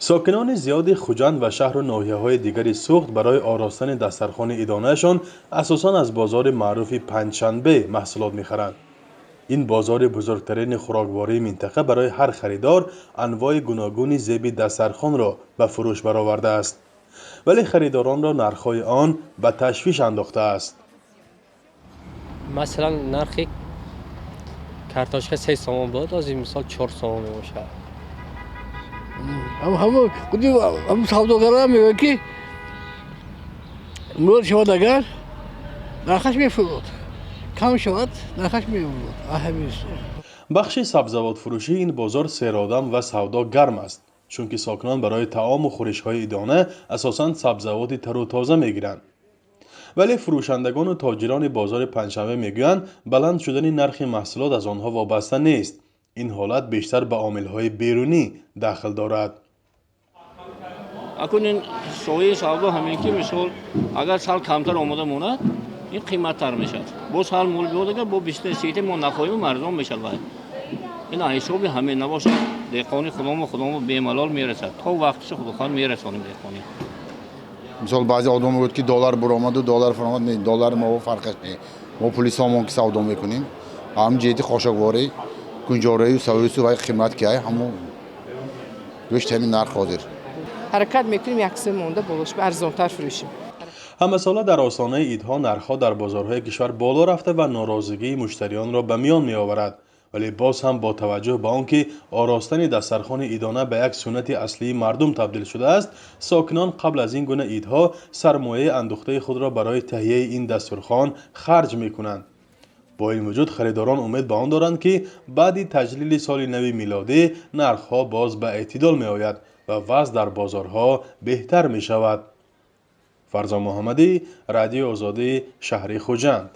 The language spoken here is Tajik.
Сокинони зиёди Хуҷанд ва шаҳру ноҳияҳои дигари Суғд барои оростани дастархони идонаашон асосан аз бозори маъруфи Панҷшанбе маҳсулот мехаранд. Ин бозори бузургтарини хӯроквории минтақа барои ҳар харидор анвои гуногуни зеби дастархонро ба фурӯш баровардааст, вале харидоронро нархҳои он ба ташвиш андохтааст. Масалан, нархи картошка 3 сомон буд, ҳозир, мисол, 4 сомон мебошад. Ҳамун савдогарам мегӯяд, ки мурод шавад, агар нархаш мефурод, кам шавад, нархаш меомад. Бахши сабзавотфурӯшии ин бозор серодам ва савдо гарм аст, чунки сокинон барои таому хӯришҳои идона асосан сабзавоти тару тоза мегиранд. Вале фурӯшандагону тоҷирони бозори Панҷшанбе мегӯянд, баланд шудани нархи маҳсулот аз онҳо вобаста нест. Ин ҳолат бештар ба омилҳои берунӣ дахл дорад. Акун ин соҳаи савдо ҳамин ки, мисол, агар сал камтар омода монад, ин қиматтар мешавад. Бо сал мол биёд, агар бо 20-30 мо нахоҳем, арзон мешавад. Вай ин ҳисоби ҳамин набошад, деҳқони худомо бемалол мерасад то вақтиша, худохоҳ, мерасонем деҳқонӣ. Мисол, баъзе одам мегӯяд, ки доллар буромаду доллар фуромад. Не, доллар мо фарқаш не, мо пули сомон ки савдо мекунем, ҳам ҷиҳати хошокворӣ, кунҷораю савису вай қимат ки ай ҳамун гӯшт ҳамин нарх ҳозир. Ҳаракат мекунем, як сум монда болош арзонтар фурӯшем. Ҳамасола дар остонаи идҳо нархҳо дар бозорҳои кишвар боло рафта ва норозигии муштариёнро ба миён меоварад. Вале боз ҳам бо таваҷҷӯҳ ба он ки оростани дастархони идона ба як суннати аслии мардум табдил шудааст, сокинон қабл аз ин гуна идҳо сармояи андӯхтаи худро барои таҳияи ин дастурхон харҷ мекунанд. Бо ин вуҷуд харидорон умед ба он доранд, ки баъди таҷлили соли нави милодӣ нархҳо боз ба эътидол меояд ва вазъ дар бозорҳо беҳтар мешавад. Фарзон Муҳаммадӣ, Радиои Озодӣ, шаҳри Хуҷанд.